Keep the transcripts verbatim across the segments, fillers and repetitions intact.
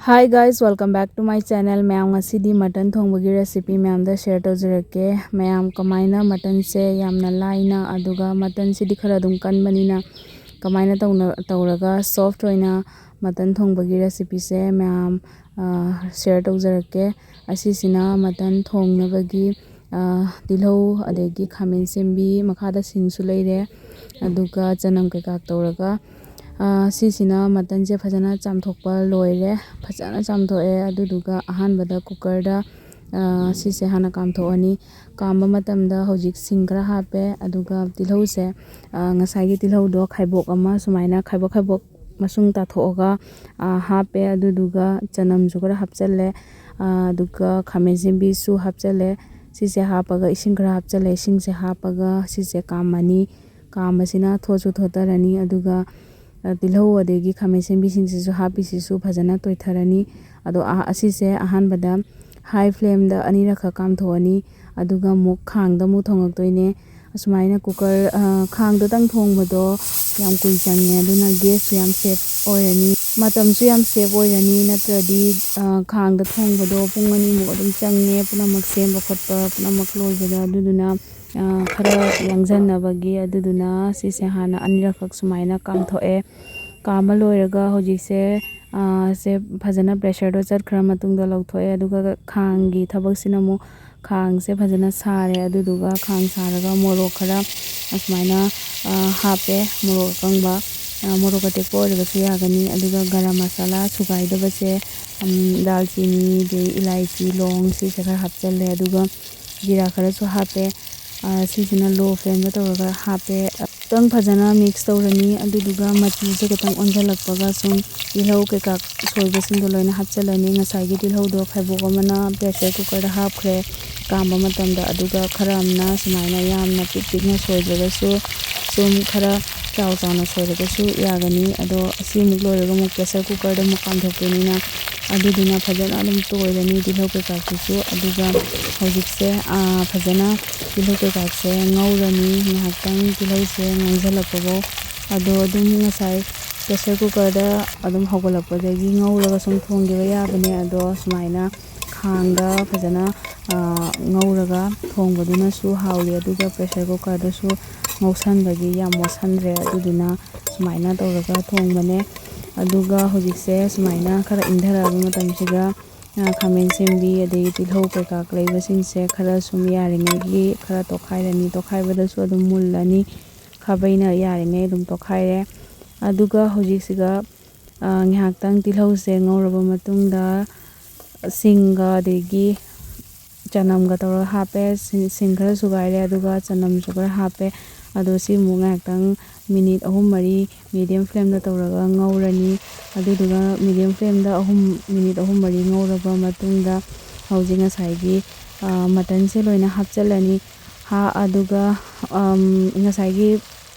Hi guys, welcome back to my channel. ꯃꯌꯥꯝ, ꯉꯁꯤꯗꯤ ꯃꯇꯟ ꯊꯣꯡꯕꯒꯤ recipe ꯃꯌꯥꯝꯗ share ꯇꯧꯖꯔꯛꯀꯦ꯫ ꯃꯌꯥꯝ, ꯀꯃꯥꯏꯅ ꯃꯇꯟꯁꯦ ꯌꯥꯝꯅ ꯂꯥꯏꯅ, ꯑꯗꯨꯒ ꯃꯇꯟꯁꯤꯗꯤ ꯈꯔ ꯑꯗꯨꯝ ꯀꯟꯕꯅꯤꯅ, ꯀꯃꯥꯏꯅ ꯇꯧꯅ ꯇꯧꯔꯒ soft ꯑꯣꯏꯅ ꯃꯇꯟ ꯊꯣꯡꯕꯒꯤ recipeꯁꯦ ꯃꯌꯥꯝ, ꯑ, share ꯇꯧꯖꯔꯛꯀꯦ꯫ ꯑꯁꯤꯁꯤꯅ ꯃꯇꯟ ꯊꯣꯡꯅꯕꯒꯤ, ꯑ, ꯇꯤꯜꯍꯧ, ꯑꯗꯒꯤ ꯈꯥꯃꯦꯟ ꯑꯁꯤꯟꯕꯤ, ꯃꯈꯥꯗ ꯁꯤꯡꯁꯨ ꯂꯩꯔꯦ, ꯑꯗꯨꯒ ꯆꯅꯝ ꯀꯩꯀꯥ ꯇꯧꯔꯒ, ꯑ, ꯁꯤꯁꯤꯅ ꯃꯇꯟꯁꯦ ꯐꯖꯅ ꯆꯥꯝꯊꯣꯛꯄ ꯂꯣꯏꯔꯦ꯫ ꯐꯖꯅ ꯆꯥꯝꯊꯣꯛꯑꯦ꯫ ꯑꯗꯨꯗꯨꯒ ꯑꯍꯥꯟꯕꯗ cookerꯗ, ꯑ, ꯁꯤꯁꯦ ꯍꯥꯟꯅ ꯀꯥꯝꯊꯣꯛꯑꯅꯤ꯫ ꯀꯥꯝꯕ ꯃꯇꯝꯗ ꯍꯧꯖꯤꯛ ꯁꯤꯡ ꯈꯔ ꯍꯥꯞꯄꯦ, ꯑꯗꯨꯒ ꯇꯤꯜꯍꯧꯁꯦ, ꯑ, ꯉꯁꯥꯏꯒꯤ ꯇꯤꯜꯍꯧꯗꯣ ꯈꯥꯏꯕꯣꯛ ꯑꯃ ꯁꯨꯃꯥꯏꯅ ꯈꯥꯏꯕꯣꯛ ꯈꯥꯏꯕꯣꯛ ꯃꯁꯨꯡ ꯇꯥꯊꯣꯛꯑꯒ, ꯑ, ꯍꯥꯞꯄꯦ꯫ ꯑꯗꯨꯗꯨꯒ ꯆꯅꯝꯁꯨ ꯈꯔ ꯍꯥꯞꯆꯜꯂꯦ, ꯑ, ꯑꯗꯨꯒ ꯈꯥꯃꯦꯟ ꯑꯁꯤꯟꯕꯤꯁꯨ ꯍꯥꯞꯆꯜꯂꯦ꯫ ꯁꯤꯁꯦ ꯍꯥꯞꯄꯒ ꯏꯁꯤꯡ ꯈꯔ ꯍꯥꯞꯆꯜꯂꯦ꯫ ꯏꯁꯤꯡꯁꯦ ꯍꯥꯞꯄꯒ ꯁꯤꯁꯦ ꯀꯥꯝꯃꯅꯤ꯫ ꯀꯥꯝꯕꯁꯤꯅ ꯊꯣꯠꯁꯨ ꯊꯣꯠꯇꯔꯅꯤ, ꯑꯗꯨꯒ, ꯑ, ꯇꯤꯜꯍꯧ ꯑꯗꯒꯤ ꯈꯥꯃꯦꯟ ꯑꯁꯤꯟꯕꯤꯁꯤꯡꯁꯤꯁꯨ ꯍꯥꯞꯄꯤꯁꯤꯁꯨ ꯐꯖꯅ ꯇꯣꯏꯊꯔꯅꯤ꯫ ꯑꯗꯣ ꯑ-, ꯑꯁꯤꯁꯦ ꯑꯍꯥꯟꯕꯗ high flameꯗ ꯑꯅꯤꯔꯛꯈꯛ ꯀꯥꯝꯊꯣꯛꯑꯅꯤ, ꯑꯗꯨꯒ ꯑꯃꯨꯛ ꯈꯥꯡꯗ ꯑꯃꯨꯛ ꯊꯣꯡꯉꯛꯇꯣꯏꯅꯦ꯫ ꯑꯁꯨꯃꯥꯏꯅ cooker, ꯑ, ꯈꯥꯡꯗꯇꯪ ꯊꯣꯡꯕꯗꯣ ꯌꯥꯝ ꯀꯨꯏ ꯆꯪꯉꯦ, ꯑꯗꯨꯅ gasꯁꯨ ꯌꯥꯝ save ꯑꯣꯏꯔꯅꯤ, ꯃꯇꯝꯁꯨ ꯌꯥꯝ save ꯑꯣꯏꯔꯅꯤ꯫ ꯅꯠꯇ꯭ꯔꯗꯤ, ꯑ, ꯈꯥꯡꯗ ꯊꯣꯡꯕꯗꯣ ꯄꯨꯡ ꯑꯅꯤꯃꯨꯛ ꯑꯗꯨꯝ ꯆꯪꯉꯦ, ꯄꯨꯝꯅꯃꯛ ꯁꯦꯝꯕ ꯈꯣꯠꯄ ꯄꯨꯝꯅꯃꯛ ꯂꯣꯏꯕꯗ꯫ ꯑꯗꯨꯗꯨꯅ, ꯑ, ꯈꯔ ꯌꯥꯡꯖꯟꯅꯕꯒꯤ, ꯑꯗꯨꯗꯨꯅ ꯁꯤꯁꯦ ꯍꯥꯟꯅ ꯑꯅꯤꯔꯛꯈꯛ ꯁꯨꯃꯥꯏꯅ ꯀꯥꯝꯊꯣꯛꯑꯦ꯫ ꯀꯥꯝꯕ ꯂꯣꯏꯔꯒ ꯍꯧꯖꯤꯛꯁꯦ, ꯑ, ꯁꯦ ꯐꯖꯅ pressureꯗꯣ ꯆꯠꯈ꯭ꯔ ꯃꯇꯨꯡꯗ ꯂꯧꯊꯣꯛꯑꯦ꯫ ꯑꯗꯨꯒ ꯈꯥꯡꯒꯤ ꯊꯕꯛꯁꯤꯅ ꯑꯃꯨꯛ ꯈꯥꯡꯁꯦ ꯐꯖꯅ ꯁꯥꯔꯦ꯫ ꯑꯗꯨꯗꯨꯒ ꯈꯥꯡ ꯁꯥꯔꯒ ꯃꯣꯔꯣꯛ ꯈꯔ ꯑꯁꯨꯃꯥꯏꯅ, ꯑ, ꯍꯥꯞꯄꯦ꯫ ꯃꯣꯔꯣꯛ ꯑꯀꯪꯕ, ꯑ, ꯃꯣꯔꯣꯛ ꯑꯇꯦꯛꯄ ꯑꯣꯏꯔꯒꯁꯨ ꯌꯥꯒꯅꯤ꯫ ꯑꯗꯨꯒ ꯒꯔꯝ ꯃꯁꯥꯂꯥ ꯁꯨꯒꯥꯏꯗꯕꯁꯦ, ꯎꯝ, ꯗꯥꯜꯆꯤꯅꯤ, ꯑꯗꯩ ꯏꯂꯥꯏꯆꯤ, ꯂꯣꯡ, ꯁꯤꯁꯦ ꯈꯔ ꯍꯥꯞꯆꯜꯂꯦ꯫ ꯑꯗꯨꯒ ꯖꯤꯔꯥ ꯈꯔꯁꯨ ꯍꯥꯞꯄꯦ꯫ ꯑ, ꯁꯤꯁꯤꯅ low flameꯗ ꯇꯧꯔꯒ ꯍꯥꯞꯄꯦ꯫ ꯈꯤꯇꯪ ꯐꯖꯅ mix ꯇꯧꯔꯅꯤ꯫ ꯑꯗꯨꯗꯨꯒ ꯃꯆꯨꯁꯦ ꯈꯤꯇꯪ ꯑꯣꯟꯁꯤꯜꯂꯛꯄꯒ ꯁꯨꯝ ꯇꯤꯜꯍꯧ ꯀꯩꯀꯥ ꯁꯣꯏꯕꯁꯤꯡꯗꯣ ꯂꯣꯏꯅ ꯍꯥꯞꯆꯤꯜꯂꯅꯤ꯫ ꯉꯁꯥꯏꯒꯤ ꯇꯤꯜꯍꯧꯗꯣ ꯈꯥꯏꯕꯣꯛ ꯑꯃꯅ pressure cookerꯗ ꯍꯥꯞꯈ꯭ꯔꯦ꯫ ꯀꯥꯝꯕ ꯃꯇꯝꯗ, ꯑꯗꯨꯒ ꯈꯔ ꯑꯃꯅ ꯁꯨꯃꯥꯏꯅ ꯌꯥꯝꯅ ꯄꯤꯛ ꯄꯤꯛꯅ ꯁꯣꯏꯗ꯭ꯔꯒꯁꯨ ꯁꯨꯝ ꯈꯔ ꯆꯥꯎ ꯆꯥꯎꯅ ꯁꯣꯏꯔꯒꯁꯨ ꯌꯥꯒꯅꯤ꯫ ꯑꯗꯣ ꯑꯁꯤꯃꯨꯛ ꯂꯣꯏꯔꯒ ꯑꯃꯨꯛ pressure cookerꯗ ꯑꯃꯨꯛ ꯀꯥꯝꯊꯣꯛꯇꯣꯏꯅꯤꯅ, ꯑꯗꯨꯗꯨꯅ ꯐꯖꯅ ꯑꯗꯨꯝ ꯇꯣꯏꯔꯅꯤ ꯇꯤꯜꯍꯧ ꯀꯩꯀꯥꯁꯤꯁꯨ꯫ ꯑꯗꯨꯒ ꯍꯧꯖꯤꯛꯁꯦ, ꯑꯥ, ꯐꯖꯅ ꯇꯤꯜꯍꯧ ꯀꯩꯀꯥꯁꯦ ꯉꯧꯔꯅꯤ ꯉꯥꯏꯍꯥꯛꯇꯪ, ꯇꯤꯜꯍꯧꯁꯦ ꯉꯥꯡꯁꯤꯜꯂꯛꯄꯐꯥꯎ꯫ ꯑꯗꯣ ꯑꯗꯨꯝ ꯉꯁꯥꯏ ꯄ꯭ꯔꯦꯁꯔ ꯀꯨꯀꯔꯗ ꯑꯗꯨꯝ ꯍꯧꯒꯠꯂꯛꯄꯗꯒꯤ ꯉꯧꯔꯒ ꯁꯨꯝ ꯊꯣꯡꯈꯤꯕ ꯌꯥꯕꯅꯦ꯫ ꯑꯗꯣ ꯁꯨꯃꯥꯏꯅ ꯈꯥꯡꯗ ꯐꯖꯅ, ꯑ, ꯉꯧꯔꯒ ꯊꯣꯡꯕꯗꯨꯅꯁꯨ ꯍꯥꯎꯏ꯫ ꯑꯗꯨꯒ ꯄ꯭ꯔꯦꯁꯔ ꯀꯨꯀꯔꯗꯁꯨ ꯉꯧꯁꯟꯕꯒꯤ ꯌꯥꯝ ꯃꯣꯠꯁꯟꯗ꯭ꯔꯦ꯫ ꯑꯗꯨꯗꯨꯅ ꯁꯨꯃꯥꯏꯅ ꯇꯧꯔꯒ ꯊꯣꯡꯕꯅꯦ꯫ ꯑꯗꯨꯒ ꯍꯧꯖꯤꯛꯁꯦ ꯁꯨꯃꯥꯏꯅ ꯈꯔ ꯏꯪꯊꯔꯛꯑꯕ ꯃꯇꯝꯁꯤꯗ, ꯑ, ꯈꯥꯃꯦꯟ ꯑꯁꯤꯟꯕꯤ, ꯑꯗꯒꯤ ꯇꯤꯜꯍꯧ ꯀꯩꯀꯥ ꯂꯩꯕꯁꯤꯡꯁꯦ ꯈꯔ ꯁꯨꯝ ꯌꯥꯔꯤꯉꯩꯒꯤ ꯈꯔ ꯇꯣꯠꯈꯥꯏꯔꯅꯤ꯫ ꯇꯣꯠꯈꯥꯏꯕꯗꯁꯨ ꯑꯗꯨꯝ ꯃꯨꯜꯂꯅꯤ꯫ ꯈꯥꯕꯩꯅ ꯌꯥꯔꯤꯉꯩ ꯑꯗꯨꯝ ꯇꯣꯠꯈꯥꯏꯔꯦ꯫ ꯑꯗꯨꯒ ꯍꯧꯖꯤꯛꯁꯤꯒ, ꯑ, ꯉꯥꯏꯍꯥꯛꯇꯪ ꯇꯤꯜꯍꯧꯁꯦ ꯉꯧꯔꯕ ꯃꯇꯨꯡꯗ ꯁꯤꯡꯒ ꯑꯗꯒꯤ ꯆꯅꯝꯒ ꯇꯧꯔꯒ ꯍꯥꯞꯄꯦ꯫ ꯁꯤꯡ, ꯁꯤꯡ ꯈꯔ ꯁꯨꯒꯥꯏꯔꯦ, ꯑꯗꯨꯒ ꯆꯅꯝꯁꯨ ꯈꯔ ꯍꯥꯞꯄꯦ꯫ ꯑꯗꯣ ꯁꯤ ꯑꯃꯨꯛ ꯉꯥꯏꯍꯥꯛꯇꯪ ꯃꯤꯅꯤꯠ ꯑꯍꯨꯝ ꯃꯔꯤ ꯃꯤꯗꯤꯌꯝ ꯐ꯭ꯂꯦꯝꯗ ꯇꯧꯔꯒ ꯉꯧꯔꯅꯤ꯫ ꯑꯗꯨꯗꯨꯒ ꯃꯤꯗꯤꯌꯝ ꯐ꯭ꯂꯦꯝꯗ ꯑꯍꯨꯝ, ꯃꯤꯅꯤꯠ ꯑꯍꯨꯝ ꯃꯔꯤ ꯉꯧꯔꯕ ꯃꯇꯨꯡꯗ ꯍꯧꯖꯤꯛ ꯉꯁꯥꯏꯒꯤ, ꯑ, ꯃꯇꯟꯁꯦ ꯂꯣꯏꯅ ꯍꯥꯞꯆꯤꯜꯂꯅꯤ꯫ ꯍꯥ-, ꯑꯗꯨꯒ, ꯑꯝ, ꯉꯁꯥꯏꯒꯤ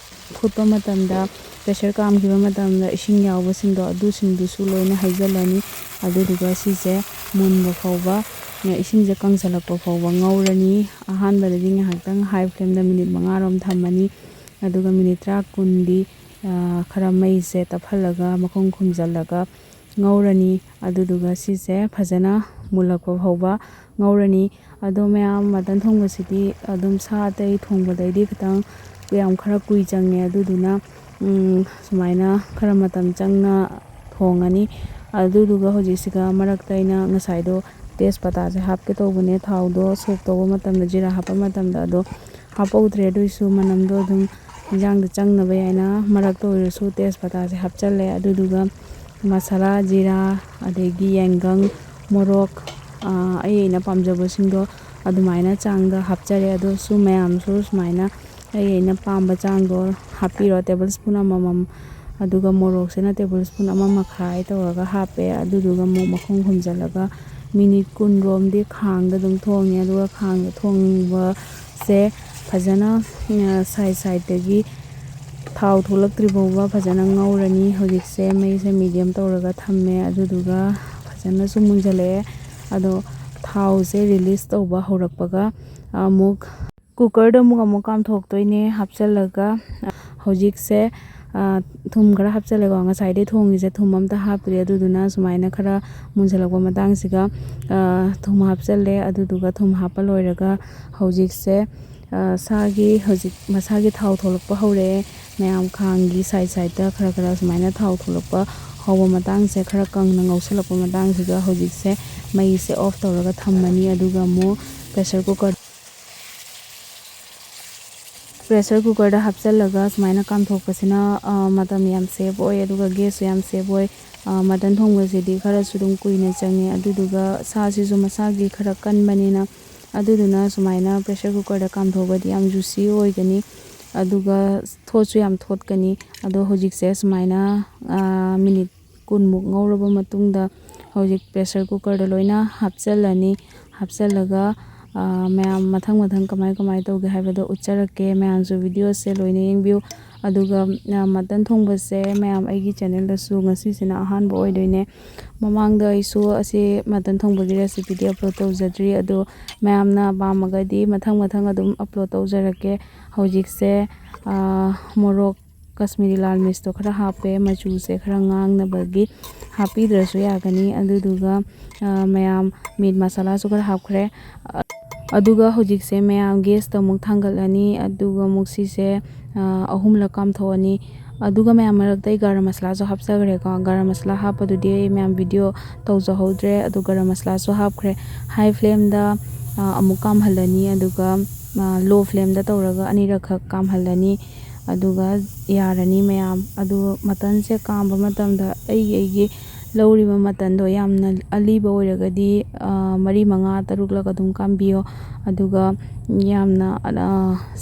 ꯐꯨꯠꯄ ꯃꯇꯝꯗ, ꯄ꯭ꯔꯦꯁꯔ ꯀꯥꯝꯈꯤꯕ ꯃꯇꯝꯗ ꯏꯁꯤꯡ ꯌꯥꯎꯕꯁꯤꯡꯗꯣ, ꯑꯗꯨꯁꯤꯡꯗꯨꯁꯨ ꯂꯣꯏꯅ ꯍꯩꯖꯤꯜꯂꯅꯤ꯫ ꯑꯗꯨꯗꯨꯒ ꯁꯤꯁꯦ ꯃꯨꯟꯕ ꯐꯥꯎꯕ, ꯏꯁꯤꯡꯁꯦ ꯀꯪꯁꯤꯜꯂꯛꯄ ꯐꯥꯎꯕ ꯉꯧꯔꯅꯤ꯫ ꯑꯍꯥꯟꯕꯗꯗꯤ ꯉꯥꯏꯍꯥꯛꯇꯪ ꯍꯥꯏ ꯐ꯭ꯂꯦꯝꯗ ꯃꯤꯅꯤꯠ ꯃꯉꯥꯔꯣꯝ ꯊꯝꯃꯅꯤ꯫ ꯑꯗꯨꯒ ꯃꯤꯅꯤꯠ ꯇꯔꯥ ꯀꯨꯟꯗꯤ, ꯑ, ꯈꯔ ꯃꯩꯁꯦ ꯇꯞꯍꯜꯂꯒ ꯃꯈꯨꯝ ꯈꯨꯝꯖꯤꯜꯂꯒ ꯉꯧꯔꯅꯤ꯫ ꯑꯗꯨꯗꯨꯒ ꯁꯤꯁꯦ ꯐꯖꯅ ꯃꯨꯜꯂꯛꯄ ꯐꯥꯎꯕ ꯉꯧꯔꯅꯤ꯫ ꯑꯗꯣ ꯃꯌꯥꯝ, ꯃꯇꯟ ꯊꯣꯡꯕꯁꯤꯗꯤ ꯑꯗꯨꯝ ꯁꯥ ꯑꯇꯩ ꯊꯣꯡꯕꯗꯩꯗꯤ ꯈꯤꯇꯪ ꯌꯥꯝ ꯈꯔ ꯀꯨꯏ ꯆꯪꯉꯦ꯫ ꯑꯗꯨꯗꯨꯅ, ꯎꯝ, ꯁꯨꯃꯥꯏꯅ ꯈꯔ ꯃꯇꯝ ꯆꯪꯅ ꯊꯣꯡꯉꯅꯤ꯫ ꯑꯗꯨꯗꯨꯒ ꯍꯧꯖꯤꯛꯁꯤꯒ ꯃꯔꯛꯇ ꯑꯩꯅ ꯉꯁꯥꯏꯗꯣ ꯇꯦꯖꯄꯇꯥꯁꯦ ꯍꯥꯞꯀꯦ ꯇꯧꯕꯅꯦ꯫ ꯊꯥꯎꯗꯣ ꯁꯣꯛ ꯇꯧꯕ ꯃꯇꯝꯗ, ꯖꯤꯔꯥ ꯍꯥꯞꯄ ꯃꯇꯝꯗ, ꯑꯗꯣ ꯍꯥꯞꯍꯧꯗ꯭ꯔꯦ꯫ ꯑꯗꯨꯏꯁꯨ ꯃꯅꯝꯗꯣ ꯑꯗꯨꯝ ꯏꯟꯖꯥꯡꯗ ꯆꯪꯅꯕ ꯍꯥꯏꯅ ꯃꯔꯛꯇ ꯑꯣꯏꯔꯁꯨ ꯇꯦꯖꯄꯇꯥꯁꯦ ꯍꯥꯞꯆꯜꯂꯦ꯫ ꯑꯗꯨꯗꯨꯒ ꯃꯁꯥꯂꯥ, ꯖꯤꯔꯥ, ꯑꯗꯒꯤ ꯌꯥꯏꯉꯪ, ꯃꯣꯔꯣꯛ, ꯑ, ꯑꯩ ꯑꯩꯅ ꯄꯥꯝꯖꯕꯁꯤꯡꯗꯣ ꯑꯗꯨꯃꯥꯏꯅ ꯆꯥꯡꯗ ꯍꯥꯞꯆꯔꯦ꯫ ꯑꯗꯨꯁꯨ ꯃꯌꯥꯝꯁꯨ ꯁꯨꯃꯥꯏꯅ ꯑꯩ ꯑꯩꯅ ꯄꯥꯝꯕ ꯆꯥꯡꯗꯣ ꯍꯥꯞꯄꯤꯔꯣ꯫ ꯇꯦꯕꯜ ꯁ꯭ꯄꯨꯟ ꯑꯃꯃꯝ, ꯑꯗꯨꯒ ꯃꯣꯔꯣꯛꯁꯤꯅ ꯇꯦꯕꯜ ꯁ꯭ꯄꯨꯟ ꯑꯃ ꯃꯈꯥꯏ ꯇꯧꯔꯒ ꯍꯥꯞꯄꯦ꯫ ꯑꯗꯨꯗꯨꯒ ꯑꯃꯨꯛ ꯃꯈꯨꯝ ꯈꯨꯝꯖꯤꯜꯂꯒ ꯃꯤꯅꯤꯠ ꯀꯨꯟ ꯔꯣꯝꯗꯤ ꯈꯥꯡꯗ ꯑꯗꯨꯝ ꯊꯣꯡꯉꯦ꯫ ꯑꯗꯨꯒ ꯈꯥꯡꯗ ꯊꯣꯡꯕꯁꯦ ꯐꯖꯅ, ꯑ, ꯁꯥꯏꯠ ꯁꯥꯏꯠꯇꯒꯤ ꯊꯥꯎ ꯊꯣꯛꯂꯛꯇ꯭ꯔꯤ ꯐꯥꯎꯕ ꯐꯖꯅ ꯉꯧꯔꯅꯤ꯫ ꯍꯧꯖꯤꯛꯁꯦ ꯃꯩꯁꯦ ꯃꯤꯗꯤꯌꯝ ꯇꯧꯔꯒ ꯊꯝꯃꯦ꯫ ꯑꯗꯨꯗꯨꯒ ꯐꯖꯅꯁꯨ ꯃꯨꯟꯖꯜꯂꯛꯑꯦ꯫ ꯑꯗꯣ ꯊꯥꯎꯁꯦ ꯔꯤꯂꯤꯁ ꯇꯧꯕ ꯍꯧꯔꯛꯄꯒ ꯑꯃꯨꯛ ꯀꯨꯀꯔꯗ ꯑꯃꯨꯛ, ꯑꯃꯨꯛ ꯀꯥꯝꯊꯣꯛꯇꯣꯏꯅꯦ ꯍꯥꯞꯆꯜꯂꯒ꯫ ꯍꯧꯖꯤꯛꯁꯦ, ꯊꯨꯝ ꯈꯔ ꯍꯥꯞꯆꯜꯂꯦꯀꯣ꯫ ꯉꯁꯥꯏꯗꯩ ꯊꯣꯡꯉꯤꯁꯦ ꯊꯨꯝ ꯑꯝꯇ ꯍꯥꯞꯇ꯭ꯔꯤ꯫ ꯑꯗꯨꯗꯨꯅ ꯁꯨꯃꯥꯏꯅ ꯈꯔ ꯃꯨꯟꯁꯤꯜꯂꯛꯄ ꯃꯇꯥꯡꯁꯤꯒ ꯊꯨꯝ ꯍꯥꯞꯆꯜꯂꯦ꯫ ꯑꯗꯨꯗꯨꯒ ꯊꯨꯝ ꯍꯥꯞꯄ ꯂꯣꯏꯔꯒ ꯍꯧꯖꯤꯛꯁꯦ ꯁꯥꯒꯤ ꯍꯧꯖꯤꯛ ꯃꯁꯥꯒꯤ ꯊꯥꯎ ꯊꯣꯛꯂꯛꯄ ꯍꯧꯔꯛꯑꯦ꯫ ꯃꯌꯥꯝ ꯈꯥꯡꯒꯤ ꯁꯥꯏꯠ ꯁꯥꯏꯠꯇ ꯈꯔ ꯈꯔ ꯁꯨꯃꯥꯏꯅ ꯊꯥꯎ ꯊꯣꯛꯂꯛꯄ ꯍꯧꯕ ꯃꯇꯥꯡꯁꯦ, ꯈꯔ ꯀꯪꯅ ꯉꯧꯁꯜꯂꯛꯄ ꯃꯇꯥꯡꯁꯤꯗ ꯍꯧꯖꯤꯛꯁꯦ ꯃꯩꯁꯦ ꯑꯣꯐ ꯇꯧꯔꯒ ꯊꯝꯃꯅꯤ꯫ ꯑꯗꯨꯒ ꯑꯃꯨꯛ ꯄ꯭ꯔꯦꯁꯔ ꯀꯨꯀꯔ ꯄ꯭ꯔꯦꯁꯔ ꯀꯨꯀꯔꯗ ꯍꯥꯞꯆꯜꯂꯒ ꯁꯨꯃꯥꯏꯅ ꯀꯥꯝꯊꯣꯛꯄꯁꯤꯅ ꯃꯇꯝ ꯌꯥꯝ ꯁꯦꯞ ꯑꯣꯏ, ꯑꯗꯨꯒ ꯒꯦꯁꯁꯨ ꯌꯥꯝ ꯁꯦꯞ ꯑꯣꯏ꯫ ꯃꯇꯟ ꯊꯣꯡꯕꯁꯤꯗꯤ ꯈꯔꯁꯨ ꯑꯗꯨꯝ ꯀꯨꯏꯅ ꯆꯪꯉꯦ꯫ ꯑꯗꯨꯗꯨꯒ ꯁꯥꯁꯤꯁꯨ ꯃꯁꯥꯒꯤ ꯈꯔ ꯀꯟꯕꯅꯤꯅ, ꯑꯗꯨꯗꯨꯅ ꯁꯨꯃꯥꯏꯅ ꯄ꯭ꯔꯦꯁꯔ ꯀꯨꯀꯔꯗ ꯀꯥꯝꯊꯣꯛꯑꯒꯗꯤ ꯌꯥꯝ ꯖꯨꯁꯤ ꯑꯣꯏꯒꯅꯤ, ꯑꯗꯨꯒ ꯊꯣꯠꯁꯨ ꯌꯥꯝ ꯊꯣꯠꯀꯅꯤ꯫ ꯑꯗꯣ ꯍꯧꯖꯤꯛꯁꯦ ꯁꯨꯃꯥꯏꯅ ꯃꯤꯅꯤꯠ ꯀꯨꯟꯃꯨꯛ ꯉꯧꯔꯕ ꯃꯇꯨꯡꯗ ꯍꯧꯖꯤꯛ ꯄ꯭ꯔꯦꯁꯔ ꯀꯨꯀꯔꯗ ꯂꯣꯏꯅ ꯍꯥꯞꯆꯜꯂꯅꯤ꯫ ꯍꯥꯞꯆꯜꯂꯒ ꯃꯌꯥꯝ ꯃꯊꯪ ꯃꯊꯪ ꯀꯃꯥꯏ ꯀꯃꯥꯏ ꯇꯧꯒꯦ ꯍꯥꯏꯕꯗꯣ ꯎꯠꯆꯔꯛꯀꯦ꯫ ꯃꯌꯥꯝꯁꯨ ꯚꯤꯗꯤꯑꯣꯁꯦ ꯂꯣꯏꯅ ꯌꯦꯡꯕꯤꯌꯨ꯫ ꯑꯗꯨꯒ ꯃꯇꯟ ꯊꯣꯡꯕꯁꯦ ꯃꯌꯥꯝ ꯑꯩꯒꯤ ꯆꯦꯅꯦꯜꯗꯁꯨ ꯉꯁꯤꯁꯤꯅ ꯑꯍꯥꯟꯕ ꯑꯣꯏꯗꯣꯏꯅꯦ꯫ ꯃꯃꯥꯡꯗ ꯑꯩꯁꯨ ꯑꯁꯤ ꯃꯇꯟ ꯊꯣꯡꯕꯒꯤ ꯔꯦꯁꯤꯄꯤꯗꯤ ꯑꯞꯂꯣꯗ ꯇꯧꯖꯗ꯭ꯔꯤ꯫ ꯑꯗꯣ ꯃꯌꯥꯝꯅ ꯄꯥꯝꯃꯒꯗꯤ ꯃꯊꯪ ꯃꯊꯪ ꯑꯗꯨꯝ ꯑꯞꯂꯣꯗ ꯇꯧꯖꯔꯛꯀꯦ꯫ ꯍꯧꯖꯤꯛꯁꯦ ꯃꯣꯔꯣꯛ ꯀꯥꯁꯃꯤꯔꯤ ꯂꯥꯜ ꯃꯤꯔꯆꯇꯣ ꯈꯔ ꯍꯥꯞꯄꯦ, ꯃꯆꯨꯁꯦ ꯈꯔ ꯉꯥꯡꯅꯕꯒꯤ꯫ ꯍꯥꯞꯄꯤꯗ꯭ꯔꯁꯨ ꯌꯥꯒꯅꯤ꯫ ꯑꯗꯨꯗꯨꯒ ꯃꯌꯥꯝ ꯃꯤꯠ ꯃꯁꯥꯂꯥꯁꯨ ꯈꯔ ꯍꯥꯞꯈ꯭ꯔꯦ꯫ ꯑꯗꯨꯒ ꯍꯧꯖꯤꯛꯁꯦ ꯃꯌꯥꯝ ꯒꯦꯁꯇ ꯑꯃꯨꯛ ꯊꯥꯡꯒꯠꯂꯅꯤ꯫ ꯑꯗꯨꯒ ꯑꯃꯨꯛ ꯁꯤꯁꯦ ꯑꯍꯨꯝꯂꯛ ꯀꯥꯝꯊꯣꯛꯑꯅꯤ꯫ ꯑꯗꯨꯒ ꯃꯌꯥꯝ ꯃꯔꯛꯇ ꯑꯩ ꯒꯔꯝ ꯃꯁꯥꯂꯥꯁꯨ ꯍꯥꯞꯆꯈ꯭ꯔꯦꯀꯣ꯫ ꯒꯔꯝ ꯃꯁꯥꯂꯥ ꯍꯥꯞꯄꯗꯨꯗꯤ ꯑꯩ ꯃꯌꯥꯝ ꯚꯤꯗꯤꯑꯣ ꯇꯧꯖꯍꯧꯗ꯭ꯔꯦ꯫ ꯑꯗꯨ ꯒꯔꯝ ꯃꯁꯥꯂꯥꯁꯨ ꯍꯥꯞꯈ꯭ꯔꯦ꯫ ꯍꯥꯏ ꯐ꯭ꯂꯦꯝꯗ ꯑꯃꯨꯛ ꯀꯥꯝꯍꯜꯂꯅꯤ꯫ ꯑꯗꯨꯒ ꯂꯣ ꯐ꯭ꯂꯦꯝꯗ ꯇꯧꯔꯒ ꯑꯅꯤꯔꯛꯈꯛ ꯀꯥꯝꯍꯜꯂꯅꯤ꯫ ꯑꯗꯨꯒ ꯌꯥꯔꯅꯤ ꯃꯌꯥꯝ꯫ ꯑꯗꯨ ꯃꯇꯟꯁꯦ ꯀꯥꯝꯕ ꯃꯇꯝꯗ ꯑꯩꯒꯤ ꯑꯩꯒꯤ ꯂꯧꯔꯤꯕ ꯃꯇꯟꯗꯣ ꯌꯥꯝꯅ ꯑꯂꯤꯕ ꯑꯣꯏꯔꯒꯗꯤ ꯃꯔꯤ ꯃꯉꯥ ꯇꯔꯨꯛꯂꯛ ꯑꯗꯨꯝ ꯀꯥꯝꯕꯤꯌꯣ꯫ ꯑꯗꯨꯒ ꯌꯥꯝꯅ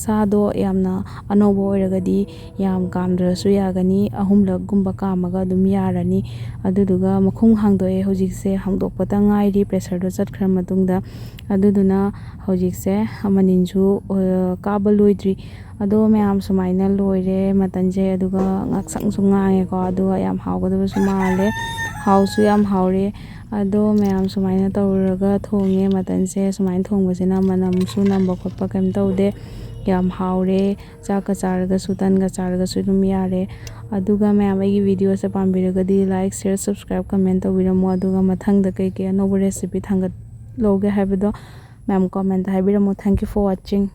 ꯁꯥꯗꯣ ꯌꯥꯝꯅ ꯑꯅꯧꯕ ꯑꯣꯏꯔꯒꯗꯤ ꯌꯥꯝ ꯀꯥꯝꯗ꯭ꯔꯁꯨ ꯌꯥꯒꯅꯤ, ꯑꯍꯨꯝꯂꯛꯒꯨꯝꯕ ꯀꯥꯝꯃꯒ ꯑꯗꯨꯝ ꯌꯥꯔꯅꯤ꯫ ꯑꯗꯨꯗꯨꯒ ꯃꯈꯨꯝ ꯍꯥꯡꯗꯣꯛꯑꯦ꯫ ꯍꯧꯖꯤꯛꯁꯦ ꯍꯥꯡꯗꯣꯛꯄꯇ ꯉꯥꯏꯔꯤ ꯄ꯭ꯔꯦꯁꯔꯗꯣ ꯆꯠꯈ꯭ꯔ ꯃꯇꯨꯡꯗ꯫ ꯑꯗꯨꯗꯨꯅ ꯍꯧꯖꯤꯛꯁꯦ ꯃꯅꯤꯟꯁꯨ ꯀꯥꯕ ꯂꯣꯏꯗ꯭ꯔꯤ꯫ ꯑꯗꯣ ꯃꯌꯥꯝ ꯁꯨꯃꯥꯏꯅ ꯂꯣꯏꯔꯦ ꯃꯇꯟꯁꯦ꯫ ꯑꯗꯨꯒ ꯉꯥꯛꯁꯪꯁꯨ ꯉꯥꯡꯉꯦꯀꯣ꯫ ꯑꯗꯨꯒ ꯌꯥꯝ ꯍꯥꯎꯒꯗꯕꯁꯨ ꯃꯥꯜꯂꯦ꯫ ꯍꯥꯎꯁꯨ ꯌꯥꯝ ꯍꯥꯎꯔꯦ꯫ ꯑꯗꯣ ꯃꯌꯥꯝ ꯁꯨꯃꯥꯏꯅ ꯇꯧꯔꯒ ꯊꯣꯡꯉꯦ ꯃꯇꯟꯁꯦ꯫ ꯁꯨꯃꯥꯏꯅ ꯊꯣꯡꯕꯁꯤꯅ ꯃꯅꯝꯁꯨ ꯅꯝꯕ ꯈꯣꯠꯄ ꯀꯩꯝ ꯇꯧꯗꯦ꯫ ꯌꯥꯝ ꯍꯥꯎꯔꯦ꯫ ꯆꯥꯛꯀ ꯆꯥꯔꯒꯁꯨ, ꯇꯟꯒ ꯆꯥꯔꯒꯁꯨ ꯑꯗꯨꯝ ꯌꯥꯔꯦ꯫ ꯑꯗꯨꯒ ꯃꯌꯥꯝ ꯑꯩꯒꯤ videoꯁꯦ ꯄꯥꯝꯕꯤꯔꯒꯗꯤ like, share, subscribe, comment ꯇꯧꯕꯤꯔꯝꯃꯣ꯫ ꯑꯗꯨꯒ ꯃꯊꯪꯗ ꯀꯩꯀꯩ ꯑꯅꯧꯕ recipe ꯊꯥꯡꯒꯠꯂꯧꯒꯦ ꯍꯥꯏꯕꯗꯣ ꯃꯌꯥꯝ commentꯇ ꯍꯥꯏꯕꯤꯔꯝꯃꯣ꯫ Thank you for watching꯫